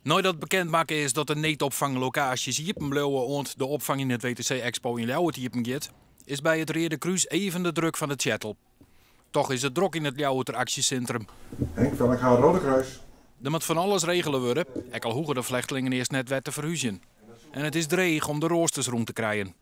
Neidat bekend makke is dat de needopfanglokaasjes iepen bliuwe oant de opfang yn it WTC Expo yn Ljouwert iepen giet, is by it Reade Krús even de druk fan de tsjettel. Toch is it drok yn it Ljouwerter aksjesintrum. Henk van ik ha Rode Kruis. Der moat fan alles regele wurde, ek al hoege de flechtlingen earst net wer te ferhúzjen. En it is dreech om de roasters rûn te krijen.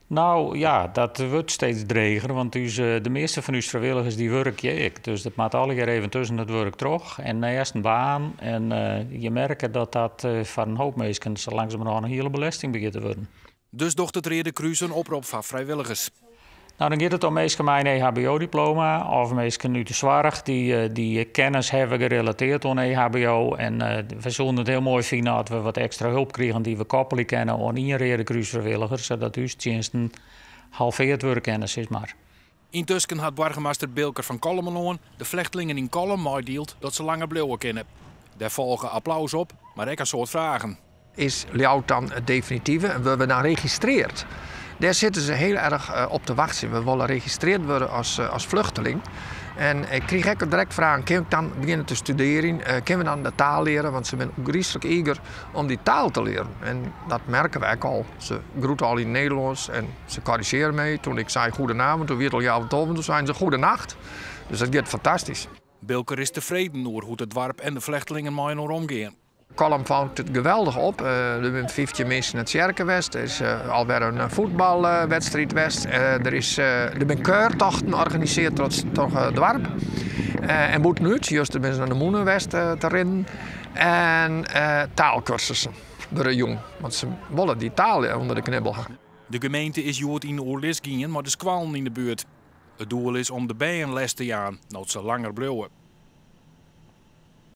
Nou ja, dat wurdt steeds dreger, want ús, de measte fan ús frijwilligers dy wurkje ek. Dus dat moat allegear even tusken it wurk troch en neist in baan. En je merke dat dat foar in hoop minsken sa langsumerhân in hiele belesting begjint te wurden. Dus docht it Reade Krús in oprop foar frijwilligers. Nou, dan giet it om minsken mei in EHBO-diploma of minsken út de soarch dy't kennis hawwe gerelatearre oan EHBO. En we soene it hiel moai fine as we wat ekstra help krigen dy't we koppelje kinne oan ien Reade Krúsfrijwilliger, sadat ús tsjinsten halveard wurde kinne, sis mar. Yntusken hat boargemaster Bilker fan Kollumerlân de flechtlingen yn Kollum meidield dat se langer bliuwe kinne. Dêr folge applaus op, mar ek in soad fragen. Is Ljouwert dan it definitive en wurde we dan registrearre? Dêr sitte se hiel erch op te wachtsjen. We wolle registrearre wurde as fluchteling. En ik krige ek direkt fragen, kin ik dan begjinne te studearjen? Kinne we dan de taal leare? Want se binne ôfgryslik eager om dy taal te learen. En dat merke we ek al. Se groete al yn it Nederlânsk en se korrizjearje my. Toen ik sei goedenavond, toen wie it al healwei 12, toen seinen se goedenacht. Dus dat giet fantastysk. Bilker is tefreden oer hoe't it doarp en de flechtlingen mei inoar omgean. Kollum fangt it geweldich op. Der binne 15 minsken nei tsjerke west. Der is alwer in fuotbalwedstriid west. Der binne kuiertochten organisearre troch it doarp. En bûtenút, juster binne se nei de mûne west te rinnen. En taalkursussen wurde jûn, want se wolle dy taal ûnder de knibbel ha. De gemeente is hjoed yn oerlis gien mei de skoallen yn de buert. It doel is om de bern les te jaan, no't se langer bliuwe.